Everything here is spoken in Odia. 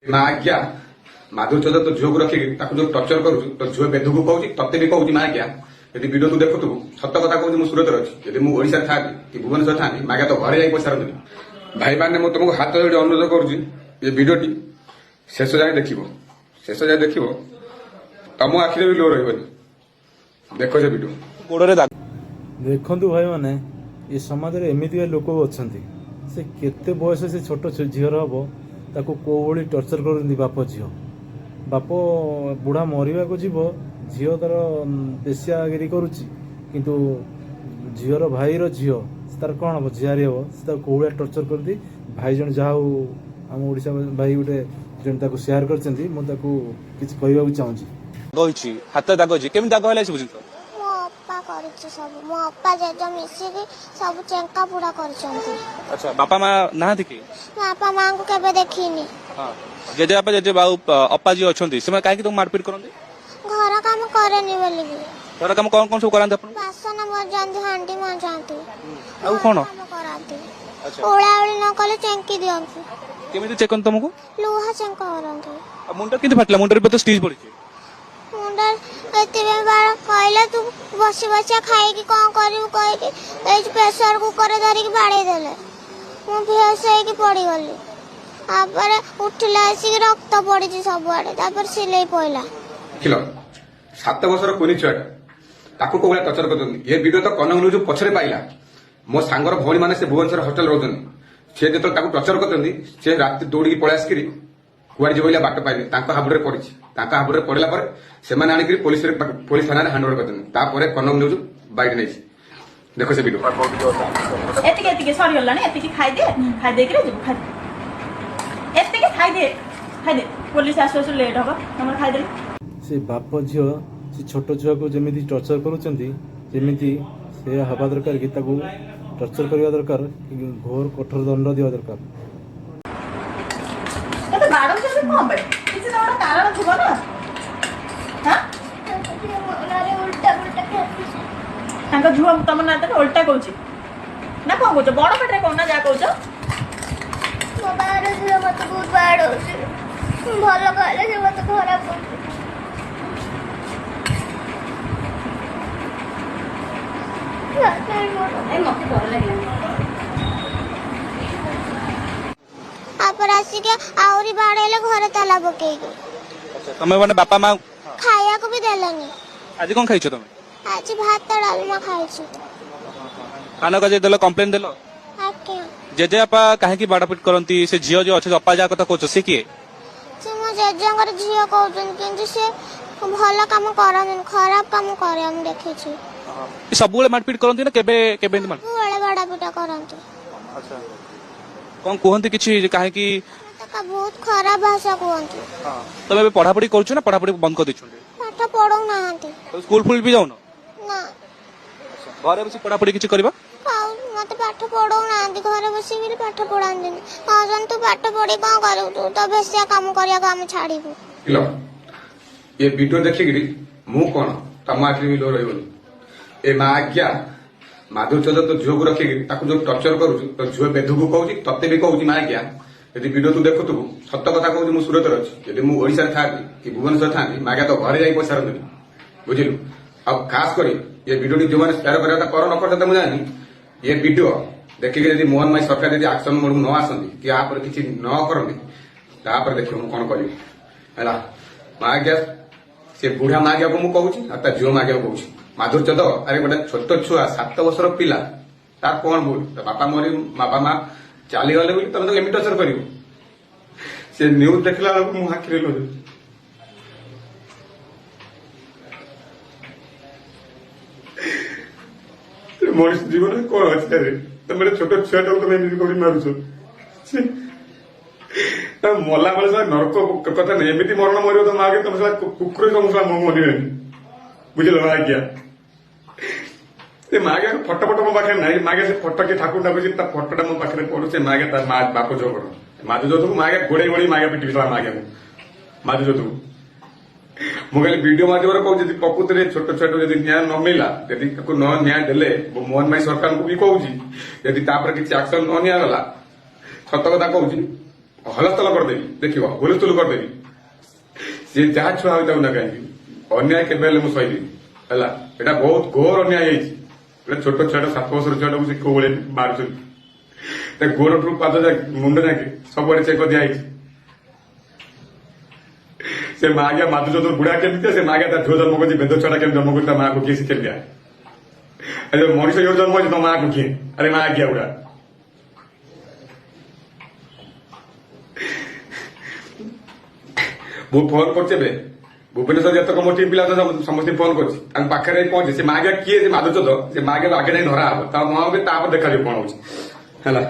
ମା ଆଜ୍ଞା, ମାଧୁଚନ୍ଦ୍ର ତୋ ଝିଅକୁ ରଖିକି ତାକୁ ଯୋଉ ଟର୍ଚର କରୁଛୁ, ତୋ ଝିଅ ବେଧୁକୁ କହୁଛି, ତତେ ବି କହୁଛି। ମା ଆଜ୍ଞା, ଯଦି ଭିଡିଓ ତୁ ଦେଖୁଥିବୁ, ସତ କଥା କହୁଛି, ମୁଁ ସୁରତରେ ଅଛି। ଯଦି ମୁଁ ଓଡ଼ିଶାରେ ଥାନ୍ତି କି ଭୁବନେଶ୍ୱର ଥାନ୍ତି, ମାଗା ତ ଘରେ ଯାଇ ପଚାରନ୍ତିନି। ଭାଇମାନେ, ମୁଁ ତୁମକୁ ହାତ ଯୋଡ଼ି ଅନୁରୋଧ କରୁଛି, ଏ ଭିଡିଓଟି ଶେଷ ଯାଏଁ ଦେଖିବ। ଶେଷ ଯାଏଁ ଦେଖିବ, ତମ ଆଖିରେ ବି ଲୁହ ରହିବନି। ଦେଖ ସେ ଭିଡିଓ। ଗୋଡରେ ଦାଗ। ଦେଖନ୍ତୁ ଭାଇମାନେ, ଏ ସମାଜରେ ଏମିତିକା ଲୋକ ଅଛନ୍ତି। ସେ କେତେ ବୟସ ସେ ଛୋଟ ଝିଅର ହବ, ତାକୁ କୋଉ ଭଳି ଟର୍ଚର କରନ୍ତି ବାପ ଝିଅ। ବାପ ବୁଢ଼ା ମରିବାକୁ ଯିବ, ଝିଅ ତାର ବେଶ୍ୟାଗିରି କରୁଛି। କିନ୍ତୁ ଝିଅର ଭାଇର ଝିଅ, ସେ ତାର କ'ଣ ହବ? ଝିଆରୀ ହବ। ସେ ତାକୁ କୋଉ ଭଳିଆ ଟର୍ଚର କରନ୍ତି। ଭାଇ ଜଣେ, ଯାହା ହଉ, ଆମ ଓଡ଼ିଶା ଭାଇ ଗୋଟେ ଜଣେ ତାକୁ ସେୟାର କରିଛନ୍ତି। ମୁଁ ତାକୁ କିଛି କହିବାକୁ ଚାହୁଁଛି। ହେଇଛି, ହାତରେ ଦାଗ ହେଇଛି। କେମିତି ଦାଗ ହେଲା ଏ ସବୁ ଜିନିଷ? ମୋ ଅପା କରିଛି ସବୁ। ମୋ ଅପା ଜେଜ ମିଶିକି ସବୁ ଚେଙ୍କା ପୁଡା କରିଛନ୍ତି। ଆଚ୍ଛା, ବାପା ମା ନାହାନ୍ତି କି? ମୋ ବାପା ମାଙ୍କୁ କେବେ ଦେଖିନି। ହଁ, ଜେଜେବାପା ଜେଜେ ଆଉ ଅପା ଯିଏ ଅଛନ୍ତି, ସେମାନେ କାହିଁକି ତମକୁ ମାରପିଟ କରନ୍ତି? ଘର କାମ କରେନି ବୋଲିକି। ଘର କାମ କଣ କଣ ସବୁ କରାନ୍ତି ଆପଣ? ବାସନ ମଜାନ୍ତି, ହାଣ୍ଡି ମଜାନ୍ତି। ଆଉ କଣ? କାମ କରାନ୍ତି। ଆଚ୍ଛା। ଓଳାଓଳି ନ କଲେ ଚେଙ୍କି ଦିଅନ୍ତି। କେମିତି ଚେକନ୍ତି ତମକୁ? ଲୁହା ଚେଙ୍କ କରନ୍ତି। ଆଉ ମୁଣ୍ଡ କେମିତି ଫାଟିଲା? ମୁଣ୍ଡରେ ବୋଧେ ଷ୍ଟିଚ୍ ପଡିଛି। ମୁଣ୍ଡ ଏଥିପାଇଁ ବାର କହିଲେ, ତୁ ବସି ବସି ଖାଇକି କଣ କରିବୁ କହିକି ଏଇ ପ୍ରେସର କୁକର ଧରିକି ବାଡେଇ ଦେଲେ। ମୁଁ ବେହୋସ ହେଇକି ପଡିଗଲି। ତାପରେ ଉଠିଲା ଆସିକି ରକ୍ତ ପଡିଛି ସବୁଆଡେ। ତାପରେ ସିଲେଇ ପଇଲା। ଦେଖିଲ, 7 ବର୍ଷର କୁନି ଛୁଆଟା, ତାକୁ କୋଉ ଭଳିଆ ଟର୍ଚର କରୁଛନ୍ତି। ଏ ଭିଡିଓ ତ କନକ ନ୍ୟୁଜ୍ ପଛରେ ପାଇଲା। ମୋ ସାଙ୍ଗର ଭଉଣୀ ମାନେ ସେ ଭୁବନେଶ୍ୱର ହଷ୍ଟେଲ ରହୁଛନ୍ତି। ସେ ଯେତେବେଳେ ତାକୁ ଟର୍ଚର କରୁଛନ୍ତି, ସେ ରାତି ଦୌଡ଼ିକି ପଳେଇ ଆସିକିରି କୁଆଡେ ଯିବ ବୋଇଲେ ବାଟ ପାଇନି, ତାଙ୍କ ହାବୁଡ଼ରେ ପଡିଛି। ତାଙ୍କ ହାବୁଡ଼ରେ ପଡିଲା ପରେ ସେମାନେ ଆଣିକିରି ପୋଲିସ ଥାନାରେ ହ୍ୟାଣ୍ଡ ଓଭର କରିଛନ୍ତି। ତାପରେ କନକ ନ୍ୟୁଜ୍ ବାଇଟ୍ ନେଇଛି। ଦେଖ ସେ ଭିଡିଓ। ଏତିକି ଏତିକି ସରିଗଲାଣି। ଏତିକି ଖାଇଦେ, ଖାଇଦେଇକିରି ଯିବୁ। ଖାଇଦେ, ଏତିକି ଖାଇଦେ, ଖାଇଦେ। ପୋଲିସ ଆସୁ ଆସୁ ଲେଟ୍ ହବ ତମର। ଖାଇଦେଲେ। ସେ ବାପ ଝିଅ ସେ ଛୋଟ ଛୁଆକୁ ଯେମିତି ଟର୍ଚର କରୁଛନ୍ତି, ଯେମିତି ସେ ହେବା ଦରକାର କି ତାକୁ ଟର୍ଚର କରିବା ଦରକାର କି ଘୋର କଠୋର ଦଣ୍ଡ ଦେବା ଦରକାର। ତତେ ବାଡଉଛନ୍ତି କଣ ପାଇଁ? କିଛି ତ ଗୋଟେ କାରଣ ଥିବ ନା? ହାଁ? ଉଲ୍ଟା ପୁଲ୍ଟା ଖେଳୁଛି। ତାଙ୍କ ଝିଅ ତମ ନାଁ ତ ଓଲଟା କହୁଛି ନା କଣ କହୁଛ? ବଡ ପାଟିରେ କହୁନା ଯାହା କହୁଛ। ମୋ ବାହାର ଝିଅ ମତେ ବହୁତ ବାଡଉଛି। ଭଲ କହିଲେ ସେ ମତେ ଖରାପ କହୁଛି। ମତେ ଡର ଲାଗିଲାଣି। ତାପରେ ଆସିକି ଆହୁରି ବାଡେଇଲେ, ଘରେ ତାଲା ପକେଇକି। ଆଚ୍ଛା, ତମେ ମାନେ ବାପା ମା ଖାଇବାକୁ ବି ଦେଲେନି। ଆଜି କଣ ଖାଇଛ ତମେ? ଆଜି ଭାତ ଡାଲମା ଖାଇଛୁ। ଥାନାକୁ ଆଜି ଦେଲ, କମ୍ପ୍ଲେନ ଦେଲ? ଆଜ୍ଞା। ଜେଜେବାପା କାହିଁକି ମାଡ଼ପିଟ କରନ୍ତି? ସେ ଝିଅ ଯିଏ ଅଛି, ଅପା ଯାହା କଥା କହୁଛ, ସେ କିଏ? ସେ ମୋ ଜେଜେଙ୍କର ଝିଅ କହୁଛନ୍ତି, କିନ୍ତୁ ସେ ଭଲ କାମ କରନ୍ତିନି, ଖରାପ କାମ କରେ, ମୁଁ ଦେଖିଛି। ସେ ସବୁବେଳେ ମାରପିଟ କରନ୍ତି ନା କେବେ କେବେ ଏମିତି ମାର ସବୁବେଳେ ବାଡାପିଟା କରନ୍ତି। କଣ କୁହନ୍ତି କିଛି ଯେ କାହିଁକି? ମତେ ବହୁତ ଖରାପ ଭାଷା କୁହନ୍ତି। ତମେ ଏବେ ପଢାପଢି କରୁଛ ନା ପଢାପଢି ବନ୍ଦ କରିଦେଇଛନ୍ତି? ପାଠ ପଢଉନାହାନ୍ତି। ସ୍କୁଲ ଫୁଲ ବି ଯାଉନ? ନା। ଘରେ ବସି ପଢାପଢି କିଛି କରିବା? ଆଉ ମତେ ପାଠ ପଢଉନାହାନ୍ତି। ଘରେ ବସିକି ପାଠ ପଢାନ୍ତିନି। କହୁଛନ୍ତି, ତୁ ପାଠ ପଢି କଣ କରିବୁ? ତୁ ତ ବେଶିଆ କାମ କରିବାକୁ ଆମେ ଛାଡିବୁ। ଦେଖିଲ, ଏ ଭିଡିଓ ଦେଖିକିରି ମୁଁ କଣ, ତମ ଆଖିରେ ବି ଲୁହ ରହିବନି। ଏ ମା ଆଜ୍ଞା, ମାଧୁଚନ୍ଦ୍ର ତୋ ଝିଅକୁ ରଖିକି ତାକୁ ଯୋଉ ଟର୍ଚର କରୁଛୁ, ତୋ ଝିଅ ବେଧୁକୁ କହୁଛି, ତତେ ବି କହୁଛି। ମା ଆଜ୍ଞା, ଯଦି ଭିଡିଓ ତୁ ଦେଖୁଥିବୁ, ସତ କଥା କହୁଛି, ମୁଁ ସୁରତରେ ଅଛି। ଯଦି ମୁଁ ଓଡ଼ିଶାରେ ଥାନ୍ତି କି ଭୁବନେଶ୍ୱର ଥାନ୍ତି, ମାଗା ତ ଘରେ ଯାଇ ପଚାରନ୍ତିନି। ବୁଝିଲୁ? ଆଉ ଖାସ କରି ଏ ଭିଡିଓଟି ଯୋଉମାନେ ସେୟାର କରିବା କଥା କର, ନ କର ମୁଁ ଜାଣିନି। ଏ ଭିଡିଓ ଦେଖିକି ଯଦି ମୋହନ ମାଝୀ ସରକାର ଯଦି ଆକ୍ସନ ମୋଡକୁ ନ ଆସନ୍ତି କି ୟା ପରେ କିଛି ନ କରନ୍ତି, ତାପରେ ଦେଖିବ ମୁଁ କଣ କରିବି। ହେଲା ମା ଆଜ୍ଞା, ସେ ବୁଢା ମାଗିବାକୁ ମୁଁ କହୁଛି ଆଉ ତା ଝିଅ ମାଗିବାକୁ କହୁଛି। ମାଧୁରଚନ୍ଦ, ଆରେ ଗୋଟେ ଛୋଟ ଛୁଆ, 7 ବର୍ଷର ପିଲା, ତାର କଣ ଭୁଲ? ତା ବାପା ମରି, ବାପା ମା ଚାଲିଗଲେ ବୋଲି ତମେ ତାକୁ ଏମିତି ଟର୍ଚର କରିବ? ସେ ନ୍ୟୁଜ ଦେଖିଲା ବେଳକୁ ମୁଁ ଆଖିରେ ଲୁହ। ମଣିଷ ଜୀବନରେ କଣ ଅଛି? ଆରେ ତମେ ଗୋଟେ ଛୋଟ ଛୁଆଟାକୁ ତମେ ଏମିତି କରି ମାରୁଛ। ଛି। ତା ମଲା ବେଳେ ଶଳା ନରକ କଥା ନାହିଁ, ଏମିତି ମରଣ ମରିବ ତମ ଆଗେ, ତମେ ଶଳା କୁକୁର ତମ ଶଳା ମରିବେନି। ବୁଝିଲ ନା ଆଜ୍ଞା? ସେ ମାଗେ ଫଟୋ ଫଟୋ ମୋ ପାଖରେ ନାହିଁ। ମାଗେ ସେ ଫଟୋ କିଏ ଠାକୁର ଡାକୁଛି, ତା ଫଟୋଟା ମୋ ପାଖରେ ପଡୁ। ସେ ମାଗେ ତା ମା ବାପ ଯୋଉ କର ମାଧୁ ଯୋଉକୁ ମାଗେ ଗୋଡେଇ ଗୋଡେଇ ମାଗେ ପିଟିବି ଶଳା ମାଗେ ମାଧୁ ଯୋଉକୁ। ମୁଁ ଖାଲି ଭିଡିଓ ମାଧ୍ୟମରେ କହୁଛି, ଯଦି ପ୍ରକୃତରେ ଛୋଟ ଛୁଆଟୁ ଯଦି ନ୍ୟାୟ ନ ମିଳିଲା, ଯଦି ତାକୁ ନ ନ୍ୟାୟ ଦେଲେ, ମୁଁ ମୋହନ ମାଝୀ ସରକାରଙ୍କୁ ବି କହୁଛି, ଯଦି ତାପରେ କିଛି ଆକ୍ସନ ନ ନିଆଗଲା, ସତ କଥା କହୁଛି, ହଲସ୍ତଲ କରିଦେବି, ଦେଖିବ, ହୁଲୁସ୍ତୁଲୁ କରିଦେବି। ସିଏ ଯାହା ଛୁଆ ହୋଇଥାଉ ନା କାହିଁକି, ଅନ୍ୟାୟ କେବେ ହେଲେ ମୁଁ ସହିବିନି। ହେଲା, ଏଇଟା ବହୁତ ଘୋର ଅନ୍ୟାୟ ହେଇଛି। ଗୋଟେ ଛୋଟ ଛୁଆଟା, 7 ବର୍ଷର ଛୁଆଟାକୁ ସେ କୋଉ ଭଳି ମାରୁଛନ୍ତି। ତା ଗୋଡଠୁ ପାଦ ଯାକେ, ମୁଣ୍ଡ ଯାକେ ସବୁଆଡେ ଚେକ ଦିଆହେଇଛି। ସେ ମାଗିଆ ମାଧୁଚନ୍ଦ୍ର ବୁଢା କେମିତି, ସେ ମାଗିଆ ତା ଝିଅ ଜନ୍ମ କରିଛି, ବେଦ ଛୁଆଟା କେମିତି ଜନ୍ମ କରିଛି, ତା ମାକୁ କିଏ, ସେ କେମିତିଆ? ଆରେ ମଣିଷ ଯୋଉ ଜନ୍ମ ହେଇଛି, ତମ ମାକୁ କିଏ? ଆରେ ମାଗିଆ ବୁଢା, ମୁଁ ଫୋନ କରୁଛି ଏବେ ଭୁବନେଶ୍ୱର ଯେତକ ମୋ ଟିମ୍ ପିଲା ଅଛନ୍ତି ସମସ୍ତଙ୍କୁ ଫୋନ କରୁଛି, ତାଙ୍କ ପାଖରେ ପହଞ୍ଚି ସେ ମାଗିଆ କିଏ, ସେ ମାଧୁଚନ୍ଦ, ସେ ମାଗିଆ ଆଗେ ଯାଇ ଧରା ହବ, ତା ମା ତାପରେ ଦେଖାଯିବ କଣ ହଉଛି। ହେଲା।